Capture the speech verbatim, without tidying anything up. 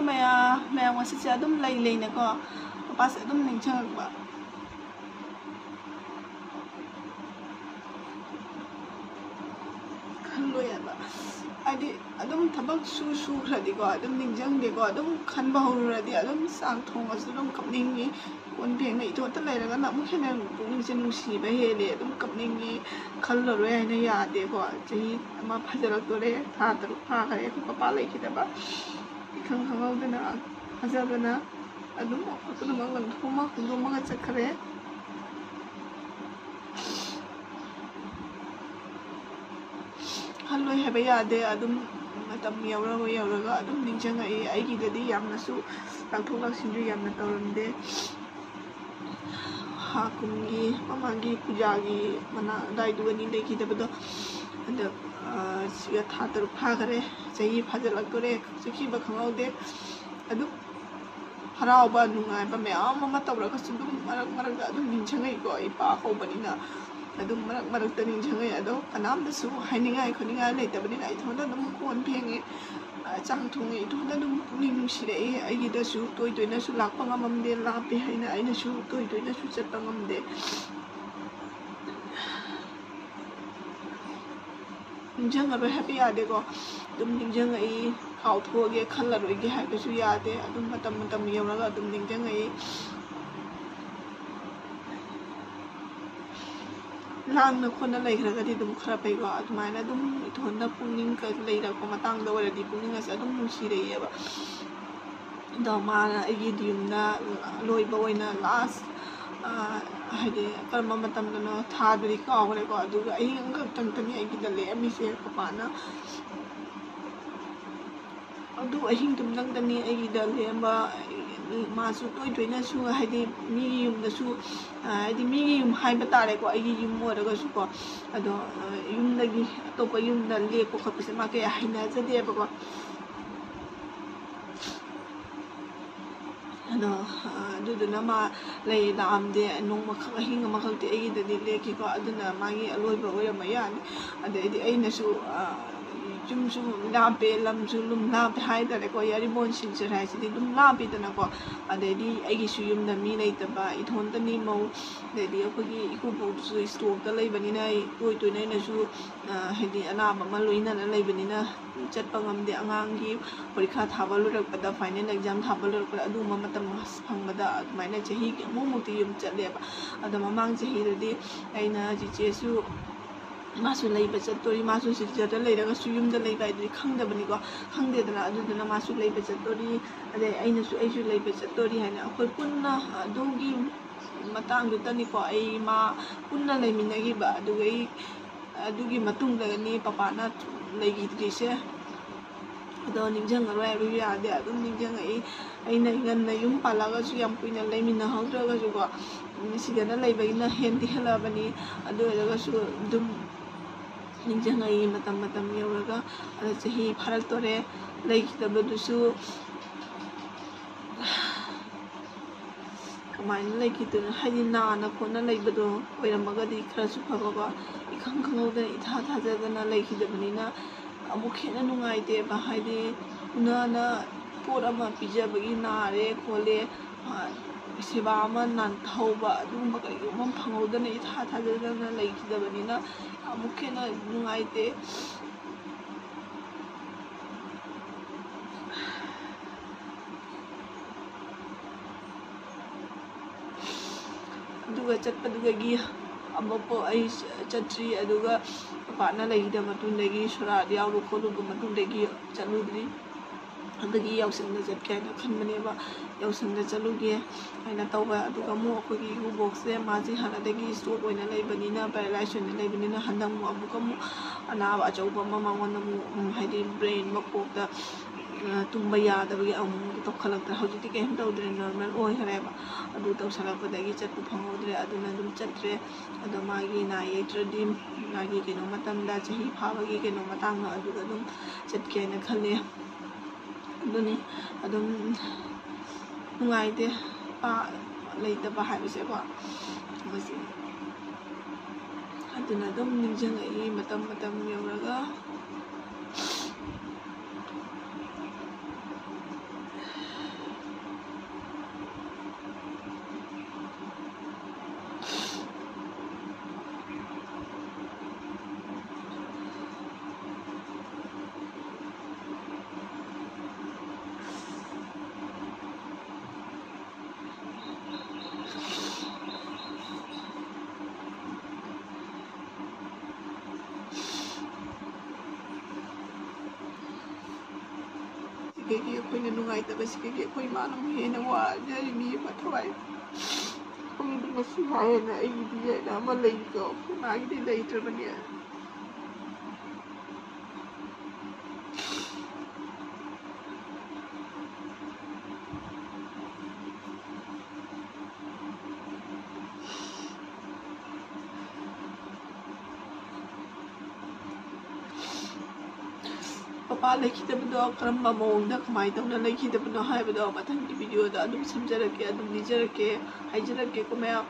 ꯃꯌꯥꯝ ꯃꯌꯥꯝ ꯉꯁꯤꯁꯦ ꯑꯗꯨꯝ ꯂꯩ ꯂꯩꯅꯀꯣ ꯄꯄꯥꯁꯦ ꯑꯗꯨꯝ ꯅꯤꯡꯁꯤꯡꯉꯛꯄ꯫ ꯈꯜꯂꯣꯏ ꯍꯥꯏꯕ꯫ ꯍꯥꯏꯗꯤ ꯑꯗꯨꯝ ꯊꯕꯛ ꯁꯨ ꯁꯨꯈ꯭ꯔꯗꯤꯀꯣ ꯑꯗꯨꯝ ꯅꯤꯡꯁꯤꯡꯗꯦꯀꯣ, ꯑꯗꯨꯝ ꯈꯟꯕ ꯍꯧꯔꯨꯔꯗꯤ ꯑꯗꯨꯝ ꯆꯥꯛ ꯊꯣꯡꯉꯁꯨ ꯑꯗꯨꯝ ꯀꯞꯅꯤꯡꯉꯤ꯫ ꯀꯣꯟ ꯐꯦꯡꯅ ꯏꯇꯣꯠꯇ ꯂꯩꯔꯒꯅ ꯑꯃꯨꯛ ꯍꯦꯟꯅ ꯄꯨꯛꯅꯤꯡꯁꯦ ꯅꯨꯡꯁꯤꯕ ꯍꯦꯜꯂꯦ꯫ ꯑꯗꯨꯝ ꯀꯞꯅꯤꯡꯉꯤ, ꯈꯜꯂꯔꯣꯏ ꯍꯥꯏꯅ ꯌꯥꯗꯦꯀꯣ꯫ ꯆꯍꯤ ꯑꯃ ꯐꯥꯖꯤꯜꯂꯛꯇꯣꯔꯦ, ꯊꯥ ꯇꯔꯨꯛ ꯐꯥꯈꯔꯦ ꯑꯩꯈꯣꯏ ꯄꯄꯥ ꯂꯩꯈꯤꯗꯕ꯫ ꯏꯈꯪ ꯈꯪꯍꯧꯗꯅ ꯐꯥꯖꯗꯅ ꯑꯗꯨꯝ ꯑꯄꯨꯝꯕ ꯂꯪꯊꯣꯛꯑꯃ ꯍꯨꯟꯗꯣꯛꯑꯝꯃꯒ ꯆꯠꯈ꯭ꯔꯦ꯫ ꯍꯜꯂꯣꯏ ꯍꯥꯏꯕ ꯌꯥꯗꯦ꯫ ꯑꯗꯨꯝ ꯃꯇꯝ ꯌꯧꯔꯒ ꯌꯧꯔꯒ ꯑꯗꯨꯝ ꯅꯤꯡꯁꯤꯡꯉꯛꯏ꯫ ꯑꯩꯒꯤꯗꯗꯤ ꯌꯥꯝꯅꯁꯨ ꯂꯥꯛꯊꯣꯛ ꯂꯥꯛꯁꯤꯟꯁꯨ ꯌꯥꯝꯅ ꯇꯧꯔꯝꯗꯦ꯫ ꯍꯥ ꯀꯨꯝꯒꯤ ꯃꯃꯥꯡꯒꯤ ꯄꯨꯖꯥꯒꯤ ꯃꯅꯥ ꯑꯗꯨꯋꯥꯏꯗꯨꯒꯅꯤ ꯂꯩꯈꯤꯗꯕꯗꯣ꯫ ꯑꯗꯣ ꯁꯤꯒ ꯊꯥ ꯇꯔꯨꯛ ꯐꯥꯈꯔꯦ꯫ ꯆꯍꯤ ꯐꯥꯖꯤꯜꯂꯛꯇꯣꯔꯦ, ꯆꯠꯈꯤꯕ ꯈꯪꯍꯧꯗꯦ꯫ ꯑꯗꯨꯝ ꯍꯔꯥꯎꯕ ꯅꯨꯡꯉꯥꯏꯕ ꯃꯌꯥꯝ ꯑꯃ ꯇꯧꯔꯒꯁꯨ ꯑꯗꯨꯝ ꯃꯔꯛ ꯃꯔꯛꯇ ꯑꯗꯨꯝ ꯅꯤꯡꯁꯤꯡꯉꯛꯏꯀꯣ꯫ ꯏꯄꯥ ꯀꯧꯕꯅꯤꯅ ꯑꯗꯨꯝ ꯃꯔꯛ ꯃꯔꯛꯇ ꯅꯤꯡꯁꯤꯡꯉꯛꯏ꯫ ꯑꯗꯣ ꯀꯅꯥꯝꯇꯁꯨ ꯍꯥꯏꯅꯤꯡꯉꯥꯏ ꯈꯣꯠꯅꯤꯡꯉꯥꯏ ꯂꯩꯇꯕꯅꯤꯅ ꯑꯩ ꯏꯊꯟꯗ ꯑꯗꯨꯝ ꯀꯣꯟ ꯐꯦꯡꯉꯦ, ꯆꯥꯛ ꯊꯣꯡꯉꯦ꯫ ꯏꯊꯟꯗ ꯑꯗꯨꯝ ꯄꯨꯛꯅꯤꯡ ꯅꯨꯡꯁꯤꯔꯛꯏ꯫ ꯑꯩꯒꯤꯗꯁꯨ ꯇꯣꯏ ꯇꯣꯏꯅꯁꯨ ꯂꯥꯛꯄ ꯉꯝꯃꯝꯗꯦ, ꯂꯥꯞꯄꯦ ꯍꯥꯏꯅ ꯑꯩꯅꯁꯨ ꯇꯣꯏ ꯇꯣꯏꯅꯁꯨ ꯆꯠꯄ ꯉꯝꯗꯦ꯫ ꯅꯤꯡꯁꯤꯡꯉꯔꯣꯏ ꯍꯥꯏꯕ ꯌꯥꯗꯦꯀꯣ꯫ ꯑꯗꯨꯝ ꯅꯤꯡꯁꯤꯡꯉꯛꯏ꯫ ꯀꯥꯎꯊꯣꯛꯑꯒꯦ ꯈꯜꯂꯔꯣꯏꯒꯦ ꯍꯥꯏꯕꯁꯨ ꯌꯥꯗꯦ꯫ ꯑꯗꯨꯝ ꯃꯇꯝ ꯃꯇꯝ ꯌꯧꯔꯒ ꯑꯗꯨꯝ ꯅꯤꯡꯁꯤꯡꯉꯛꯏ꯫ ꯂꯥꯡꯅ ꯈꯣꯠꯅ ꯂꯩꯈ꯭ꯔꯒꯗꯤ ꯑꯗꯨꯝ ꯈꯔ ꯐꯩꯀꯣ꯫ ꯑꯗꯨꯃꯥꯏꯅ ꯑꯗꯨꯝ ꯏꯊꯣꯟꯗ ꯄꯨꯛꯅꯤꯡ ꯂꯩꯔꯛꯄ ꯃꯇꯥꯡꯗ ꯑꯣꯏꯔꯗꯤ ꯄꯨꯛꯅꯤꯡ ꯑꯁꯦ ꯑꯗꯨꯝ ꯅꯨꯡꯁꯤꯔꯛꯑꯦꯕ꯫ ꯑꯗꯣ ꯃꯥꯅ ꯑꯩꯒꯤ ꯌꯨꯝꯗ ꯑꯂꯣꯏꯕ ꯑꯣꯏꯅ ꯂꯥꯁ ꯍꯥꯏꯗꯤ ꯀꯔꯝꯕ ꯃꯇꯝꯗꯅꯣ ꯊꯥꯗꯨꯗꯤ ꯀꯥꯎꯈ꯭ꯔꯦꯀꯣ꯫ ꯑꯗꯨꯒ ꯑꯍꯤꯡ ꯑꯃꯈꯛꯇꯪꯇꯅꯤ ꯑꯩꯒꯤꯗ ꯂꯦꯛꯑꯝꯃꯤꯁꯦ ꯄꯄꯥꯅ꯫ ꯑꯗꯨ ꯑꯍꯤꯡꯗꯨꯝꯗꯪꯗꯅꯤ ꯑꯩꯒꯤꯗ ꯂꯦꯝꯕ꯫ ꯃꯥꯁꯨ ꯇꯣꯏ ꯇꯣꯏꯅꯁꯨ ꯍꯥꯏꯗꯤ ꯃꯤꯒꯤ ꯌꯨꯝꯗꯁꯨ ꯍꯥꯏꯗꯤ ꯃꯤꯒꯤ ꯌꯨꯝ ꯍꯥꯏꯕ ꯇꯥꯔꯦꯀꯣ, ꯑꯩꯒꯤ ꯌꯨꯝ ꯑꯣꯏꯔꯒꯁꯨꯀꯣ꯫ ꯑꯗꯣ ꯌꯨꯝꯗꯒꯤ ꯑꯇꯣꯞꯄ ꯌꯨꯝꯗ ꯂꯦꯛꯄ ꯈꯣꯠꯄꯁꯦ ꯃꯥ ꯀꯌꯥ ꯍꯩꯅꯖꯗꯦꯕꯀꯣ꯫ ꯑꯗꯣ ꯑꯗꯨꯗꯨꯅ ꯃꯥ ꯂꯩ ꯂꯥꯛꯑꯝꯗꯦ꯫ ꯅꯣꯡꯃꯈꯛ ꯑꯍꯤꯡ ꯑꯃꯈꯛꯇꯤ ꯑꯩꯒꯤꯗꯗꯤ ꯂꯦꯛꯈꯤꯀꯣ꯫ ꯑꯗꯨꯅ ꯃꯥꯒꯤ ꯑꯂꯣꯏꯕ ꯑꯣꯏꯔꯝꯕ ꯌꯥꯅꯤ꯫ ꯑꯗꯩꯗꯤ ꯑꯩꯅꯁꯨ ꯌꯨꯝꯁꯨ ꯂꯥꯞꯄꯦ, ꯂꯝꯁꯨ ꯂꯨꯝ ꯂꯥꯞꯄꯦ ꯍꯥꯏꯇꯥꯔꯦꯀꯣ꯫ ꯌꯥꯔꯤꯄꯣꯛ ꯁꯤꯜꯆꯔ ꯍꯥꯏꯁꯤꯗꯤ ꯑꯗꯨꯝ ꯂꯥꯞꯄꯤꯗꯅꯀꯣ꯫ ꯑꯗꯩꯗꯤ ꯑꯩꯒꯤꯁꯨ ꯌꯨꯝꯗ ꯃꯤ ꯂꯩꯇꯕ, ꯏꯊꯣꯟꯇꯅꯤ ꯃꯧ꯫ ꯑꯗꯩꯗꯤ ꯑꯩꯈꯣꯏꯒꯤ ꯏꯀꯨꯕꯣꯛꯇꯨꯁꯨ strokeꯇ ꯂꯩꯕꯅꯤꯅ, ꯑꯩ ꯇꯣꯏ ꯇꯣꯏꯅ ꯑꯩꯅꯁꯨ, ꯑ, ꯍꯥꯏꯗꯤ ꯑꯅꯥꯕ ꯑꯃ ꯂꯣꯏꯅꯅ ꯂꯩꯕꯅꯤꯅ ꯆꯠꯄ ꯉꯝꯗꯦ꯫ ꯑꯉꯥꯡꯒꯤ ꯄꯔꯤꯈꯥ ꯊꯥꯕ ꯂꯣꯏꯔꯛꯄꯗ, final exam ꯊꯥꯕ ꯂꯣꯏꯔꯛꯄꯗ, ꯑꯗꯨꯒꯨꯝꯕ ꯃꯇꯝ ꯐꯪꯕꯗ ꯑꯗꯨꯃꯥꯏꯅ ꯆꯍꯤꯒꯤ ꯑꯃꯨꯛꯃꯨꯛꯇꯤ ꯌꯨꯝ ꯆꯠꯂꯦꯕ꯫ ꯑꯗꯣ ꯃꯃꯥꯡ ꯆꯍꯤꯗꯗꯤ ꯑꯩꯅ ꯆꯤꯆꯦꯁꯨ, ꯃꯥꯁꯨ ꯂꯩꯕ ꯆꯠꯇꯣꯔꯤ, ꯃꯥꯁꯨ ꯁꯤꯜꯆꯔꯗ ꯂꯩꯔꯒꯁꯨ ꯌꯨꯝꯗ ꯂꯩꯕ ꯍꯥꯏꯗꯨꯗꯤ ꯈꯪꯗꯕꯅꯤꯀꯣ, ꯈꯪꯗꯦꯗꯅ꯫ ꯑꯗꯨꯗꯨꯅ ꯃꯥꯁꯨ ꯂꯩꯕ ꯆꯠꯇꯣꯔꯤ, ꯑꯗꯩ ꯑꯩꯅꯁꯨ, ꯑꯩꯁꯨ ꯂꯩꯕ ꯆꯠꯇꯣꯔꯤ ꯍꯥꯏꯅ ꯑꯩꯈꯣꯏ ꯄꯨꯟꯅ ꯑꯗꯨꯒꯤ ꯃꯇꯥꯡꯗꯨꯗꯅꯤꯀꯣ, ꯑꯩ ꯃꯥ ꯄꯨꯟꯅ ꯂꯩꯃꯤꯟꯅꯈꯤꯕ꯫ ꯑꯗꯨꯒ ꯑꯩ, ꯑꯗꯨꯒꯤ ꯃꯇꯨꯡꯗꯒꯅꯤ ꯄꯄꯥꯅ ꯂꯩꯈꯤꯗ꯭ꯔꯤꯁꯦ꯫ ꯑꯗꯣ ꯅꯤꯡꯁꯤꯡꯉꯔꯣꯏ ꯍꯥꯏꯕꯁꯨ ꯌꯥꯗꯦ, ꯑꯗꯨꯝ ꯅꯤꯡꯁꯤꯡꯉꯛꯏ꯫ ꯑꯩꯅ ꯉꯟꯅ ꯌꯨꯝ ꯄꯥꯜꯂꯒꯁꯨ ꯌꯥꯝ ꯀꯨꯏꯅ ꯂꯩꯃꯤꯟꯅꯍꯧꯗ꯭ꯔꯒꯁꯨꯀꯣ, ꯁꯤꯗꯅ ꯂꯩꯕꯒꯤꯅ ꯍꯦꯟꯗꯤ ꯍꯦꯜꯂꯛꯑꯕꯅꯤ꯫ ꯑꯗꯨ ꯑꯣꯏꯔꯒꯁꯨ ꯑꯗꯨꯝ ꯅꯤꯡꯁꯤꯡꯉꯛꯏ ꯃꯇꯝ ꯃꯇꯝ ꯌꯧꯔꯒ꯫ ꯑꯗ ꯆꯍꯤ ꯐꯥꯔꯛꯇꯣꯔꯦ, ꯂꯩꯈꯤꯗꯕꯗꯨꯁꯨ꯫ ꯀꯃꯥꯏꯅ ꯂꯩꯈꯤꯗꯣꯏꯅꯣ? ꯍꯥꯏꯗꯤ ꯅꯥꯅ ꯈꯣꯠꯅ ꯂꯩꯕꯗꯣ ꯑꯣꯏꯔꯝꯃꯒꯗꯤ ꯈꯔꯁꯨ ꯐꯕꯀꯣ, ꯏꯈꯪ ꯈꯪꯍꯧꯗꯅ, ꯏꯊꯥ ꯊꯥꯖꯗꯅ ꯂꯩꯈꯤꯗꯕꯅꯤꯅ ꯑꯃꯨꯛ ꯍꯦꯟꯅ ꯅꯨꯡꯉꯥꯏꯇꯦꯕ꯫ ꯍꯥꯏꯗꯤ ꯎꯅꯅ ꯄꯣꯠ ꯑꯃ ꯄꯤꯖꯕꯒꯤ ꯅꯥꯔꯦ ꯈꯣꯠꯂꯦ, ꯑ, ꯁꯦꯕꯥ ꯑꯃ ꯅꯥꯟꯊꯍꯧꯕ, ꯑꯗꯨꯒꯨꯝꯕ ꯀꯔꯤꯒꯨꯝꯕ ꯑꯃ ꯐꯪꯍꯧꯗꯅ ꯏꯊꯥ ꯊꯥꯖꯗꯅ ꯂꯩꯈꯤꯗꯕꯅꯤꯅ ꯑꯃꯨꯛ ꯍꯦꯟꯅ ꯅꯨꯡꯉꯥꯏꯇꯦ꯫ ꯑꯗꯨꯒ ꯆꯠꯄꯗꯨꯗꯒꯤ ꯑꯃꯨꯛꯐꯥꯎ ꯑꯩ ꯆꯠꯇ꯭ꯔꯤ꯫ ꯑꯗꯨꯒ ꯄꯄꯥꯅ ꯂꯩꯈꯤꯗꯕ ꯃꯇꯨꯡꯗꯒꯤ, ꯁꯣꯔꯥꯠ ꯌꯥꯎꯔꯨ ꯈꯣꯠꯂꯨꯕ ꯃꯇꯨꯡꯗꯒꯤ ꯆꯠꯂꯨꯗ꯭ꯔꯤ꯫ ꯑꯗꯒꯤ ꯌꯥꯎꯁꯪꯗ ꯆꯠꯀꯦ ꯍꯥꯏꯅ ꯈꯟꯕꯅꯦꯕ, ꯌꯥꯎꯁꯪꯗ ꯆꯠꯂꯨꯒꯦ ꯍꯥꯏꯅ ꯇꯧꯕ꯫ ꯑꯗꯨꯒ ꯑꯃꯨꯛ ꯑꯩꯈꯣꯏꯒꯤ ꯏꯀꯨꯕꯣꯛꯁꯦ, ꯃꯥꯁꯦ ꯍꯥꯟꯅꯗꯒꯤ stroke ꯑꯣꯏꯅ ꯂꯩꯕꯅꯤꯅ, paralyse ꯑꯣꯏꯅ ꯂꯩꯕꯅꯤꯅ, ꯍꯟꯗꯛ ꯑꯃꯨꯛ, ꯑꯃꯨꯛꯀ ꯑꯃꯨꯛ ꯑꯅꯥꯕ ꯑꯆꯧꯕ ꯑꯃ ꯃꯉꯣꯟꯗ ꯑꯃꯨꯛ, ꯎꯝ, ꯍꯥꯏꯗꯤ brain, ꯃꯀꯣꯛꯇ, ꯑ, ꯇꯨꯝꯕ ꯌꯥꯗꯕꯒꯤ ꯑꯃꯨꯛ ꯇꯧꯈꯠꯂꯛꯇꯅ, ꯍꯧꯖꯤꯛꯇꯤ ꯀꯩꯝ ꯇꯧꯗ꯭ꯔꯦ, normal ꯑꯣꯏꯈ꯭ꯔꯦꯕ꯫ ꯑꯗꯨ ꯇꯧꯁꯜꯂꯛꯄꯗꯒꯤ ꯆꯠꯄ ꯐꯪꯍꯧꯗ꯭ꯔꯦ, ꯑꯗꯨꯅ ꯑꯗꯨꯝ ꯆꯠꯇ꯭ꯔꯦ꯫ ꯑꯗꯣ ꯃꯥꯒꯤ ꯅꯥ ꯌꯦꯛꯇ꯭ꯔꯗꯤ, ꯃꯥꯒꯤ ꯀꯩꯅꯣ ꯃꯇꯝꯗ, ꯆꯍꯤ ꯐꯥꯕꯒꯤ ꯀꯩꯅꯣ ꯃꯇꯥꯡꯗꯣ, ꯑꯗꯨꯗ ꯑꯗꯨꯝ ꯆꯠꯀꯦ ꯍꯥꯏꯅ ꯈꯜꯂꯦ꯫ ꯑꯗꯨꯅꯤ ꯑꯗꯨꯝ ꯅꯨꯡꯉꯥꯏꯇꯦ, ꯄꯥ ꯂꯩꯇꯕ ꯍꯥꯏꯕꯁꯦꯀꯣ꯫ ꯃꯁꯤ ꯑꯗꯨꯅ ꯑꯗꯨꯝ ꯅꯤꯡꯁꯤꯡꯉꯛꯏ ꯃꯇꯝ ꯃꯇꯝ ꯌꯧꯔꯒ꯫ ꯑꯗꯒꯤ ꯑꯩꯈꯣꯏꯅ ꯅꯨꯡꯉꯥꯏꯇꯕꯁꯤꯗꯒꯤ ꯑꯩꯈꯣꯏ ꯏꯃꯥꯅ ꯑꯃꯨꯛ ꯍꯦꯟꯅ ꯋꯥꯖꯔꯤꯅꯤ ꯃꯊꯋꯥꯏ꯫ ꯑꯩꯗꯤ ꯉꯁꯤ ꯍꯥꯏꯌꯦꯅ ꯑꯩꯒꯤꯗꯤ ꯍꯥꯏꯅ ꯑꯃ ꯂꯩꯕꯗꯣ ꯑꯩꯈꯣꯏ ꯃꯥꯒꯤꯗꯤ ꯂꯩꯇ꯭ꯔꯕꯅꯦ꯫ ꯄꯄꯥ ꯂꯩꯈꯤꯗꯕꯗꯣ ꯀꯔꯝꯕ ꯃꯑꯣꯡꯗ ꯀꯃꯥꯏꯅ ꯇꯧꯅ ꯂꯩꯈꯤꯗꯕꯅꯣ ꯍꯥꯏꯕꯗꯣ ꯃꯊꯪꯒꯤ ꯚꯤꯗꯤꯑꯣꯗ ꯑꯗꯨꯝ ꯁꯦꯝꯖꯔꯛꯀꯦ, ꯑꯗꯨꯝ ꯂꯤꯖꯔꯛꯀꯦ, ꯍꯥꯏꯖꯔꯛꯀꯦꯀꯣ ꯃꯌꯥꯝ꯫